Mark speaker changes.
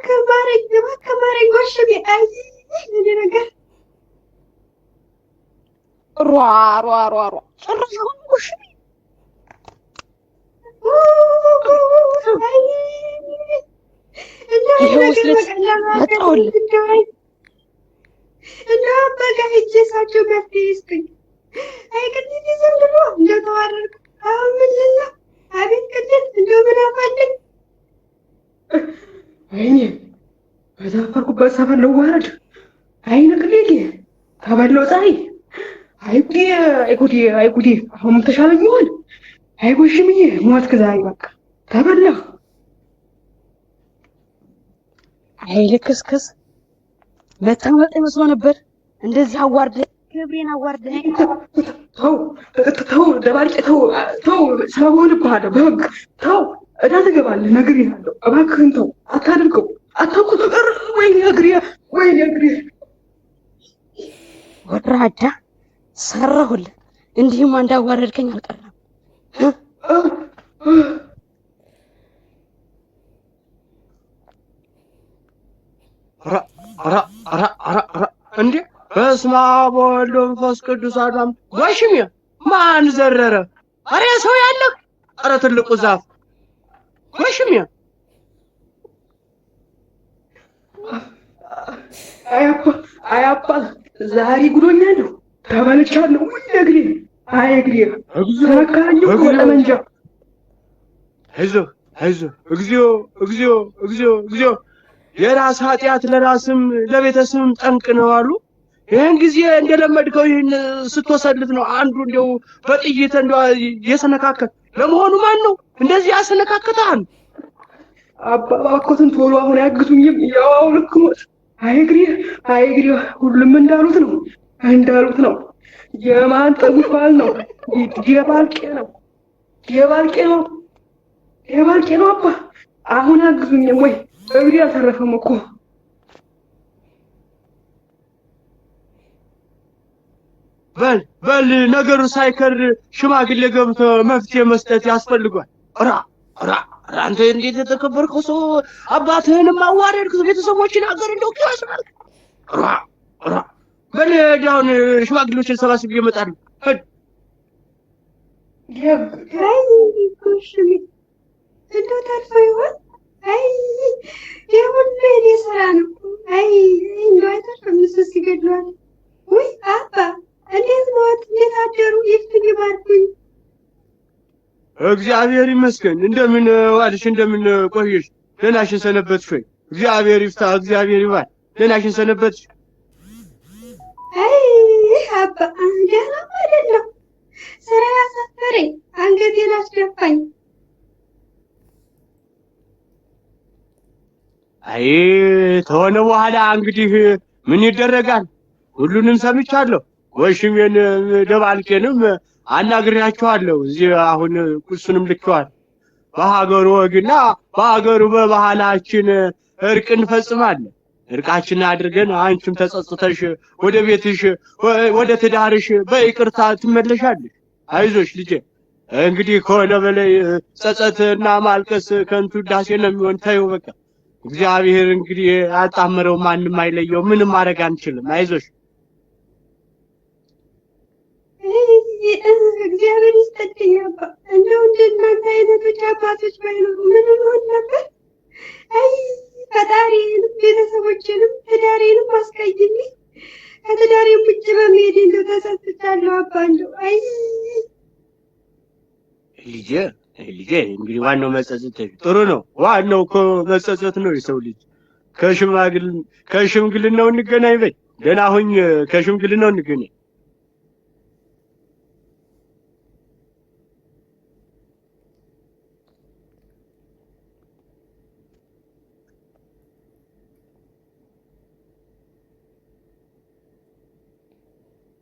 Speaker 1: እባክህ ማረኝ፣ እባክህ ማረኝ ጎሽሜ። አይ እኔ ነገር
Speaker 2: ሯ ሯ ሯ ሯ ጭራሽ አሁን ጎሽሜ።
Speaker 1: አይ እንደው ይሄ
Speaker 2: ይኸው
Speaker 1: ነገር
Speaker 2: ውስለት
Speaker 1: በቀላሉ
Speaker 2: መጣሁልህ።
Speaker 1: እንደው አይ እንደው አባ ጋር ሄጄ እሳቸው መፍትሄ ይስጡኝ። አይ ቅሌት ዘንድሮ እንደው ተዋረድኩ። አሁን ምን ልል ነው? አቤት ቅሌት እንደው ምን አፋለኝ።
Speaker 3: አይኔ በታፈርኩበት ሰፈር ልዋረድ። አይነ ቅሌቴ ተበላው ፀሐይ። አይ ጉዴ፣ አይ ጉዴ፣ አይ ጉዴ! አሁን ተሻለኝ ይሆን? አይ ጎሽምዬ ሞትክ ዛሬ በቃ ተበላህ።
Speaker 2: አይ ልክስክስ መታመጥ መስሎ ነበር። እንደዚህ አዋርደህ ክብሬን አዋርደህ።
Speaker 3: ተው ተው፣ ደባልቄ ተው ተው፣ ሰበብ እሆንብሃለሁ በህግ ተው፣ ዕዳ ትገባለህ፣ ነግሬሃለሁ። እባክህን ተው፣ አታድርገው፣ አታውቁት። ወይኔ እግሬ፣ ወይኔ እግሬ።
Speaker 2: ወራዳ ሰራሁልህ። እንዲህማ እንዳዋረድከኝ አልቀረም።
Speaker 4: ኧረ ኧረ ኧረ ኧረ ኧረ እንዴ! በስመ አብ ወወልድ ወመንፈስ ቅዱስ አሐዱ አምላክ። ጎሽሜ ማን ዘረረ? ኧረ ሰው ያለህ! ኧረ ትልቁ ዛፍ ጎሽሜ።
Speaker 3: አይ አባ፣ አይ አባ፣ ዛሬ ጉዶኛለሁ፣ ተበልቻለሁ። ውይ እግሬ፣ አይ እግሬ
Speaker 4: እግዚኦ
Speaker 3: ተመካኝ እኮ
Speaker 4: እግዚኦ!
Speaker 3: ጠመንጃ።
Speaker 4: አይዞህ አይዞህ፣ እግዚኦ እግዚኦ እግዚኦ እግዚኦ። የራስ ኃጢአት ለራስም ለቤተሰብም ጠንቅ ነው አሉ። ይህን ጊዜ እንደለመድከው ይህን ስትወሰልት ነው አንዱ እንደው በጥይት እንደው የሰነካከት። ለመሆኑ ማን ነው እንደዚህ ያሰነካከተሃል?
Speaker 3: አባ እባክዎትን ቶሎ አሁን አያግቱኝም። ያው ልክ ሞት። አይ እግሬ፣ አይ እግሬ፣ ሁሉም እንዳሉት ነው እንዳሉት ነው። የማን ጠጉር ባል ነው? የባልቄ ነው የባልቄ ነው የባልቄ ነው። አባ አሁን አግዙኝም ወይ እግሬ አልተረፈም እኮ።
Speaker 4: በል በል ነገሩ ሳይከር ሽማግሌ ገብቶ መፍትሄ መስጠት ያስፈልጓል። ራ ራ ራ አንተ እንዴት የተከበርከው ሰው አባትህንም አዋረድክ፣ ቤተሰቦችን ሀገር እንደው ያስባል። ራ ራ በል አሁን ሽማግሌዎችን ሰባስቤ እመጣለሁ። ሂድ።
Speaker 1: አይ ጎሽሜ እንደው ተርፎ ይሆን? አይ ይህ ሁሉ የኔ ስራ ነው። አይ እንደው አይተርፍም፣ እሱስ ይገድለዋል። ውይ አባ እንዴት ነዎት? እንዴት አደሩ? ይፍቱኝ ይባርኩኝ።
Speaker 4: እግዚአብሔር ይመስገን። እንደምን ዋልሽ? እንደምን ቆየሽ? ደህናሽን ሰነበትሽ ወይ? እግዚአብሔር ይፍታ፣ እግዚአብሔር ይባል። ደህናሽን ሰነበትሽ?
Speaker 1: አይ አባ ደህናም አይደለም። ስራ ያሳፈረኝ፣ አንገቴን አስደፋኝ።
Speaker 4: አይ ተሆነ በኋላ እንግዲህ ምን ይደረጋል? ሁሉንም ሰምቻለሁ። ወሽሜን ደባልቄንም አናግሬያቸዋለሁ። እዚህ አሁን እሱንም ልኬዋል። በሀገሩ ወግና በሀገሩ በባህላችን እርቅ እንፈጽማለን። እርቃችንን አድርገን አንቺም ተጸጽተሽ ወደ ቤትሽ ወደ ትዳርሽ በይቅርታ ትመለሻለሽ። አይዞሽ ልጄ። እንግዲህ ከሆነ በላይ ጸጸትና ማልቀስ ከንቱ ውዳሴ ነው የሚሆን። ተይው በቃ። እግዚአብሔር እንግዲህ ያጣመረው ማንም አይለየው። ምንም ማድረግ አንችልም። አይዞሽ።
Speaker 1: እግዚአብሔር ይስጥልኝ አባ። እንደው እንደ እናንተ አይነቶች አባቶች ባይኖሩ ምን ሆን ነበር? አይ ፈጣሪንም ቤተሰቦችንም ትዳሬንም አስቀይሜ ከትዳሬም ውጭ በመሄዴ እንደው ተጸጽቻለሁ አባ። እንደው አይ
Speaker 4: ልጄ ልጄ፣ እንግዲህ ዋናው መጸጸት ጥሩ ነው። ዋናው እኮ መጸጸት ነው። የሰው ልጅ ከሽማግል ከሽምግልናው እንገናኝ በይ። ደህና ሁኝ። ከሽምግልናው እንገናኝ።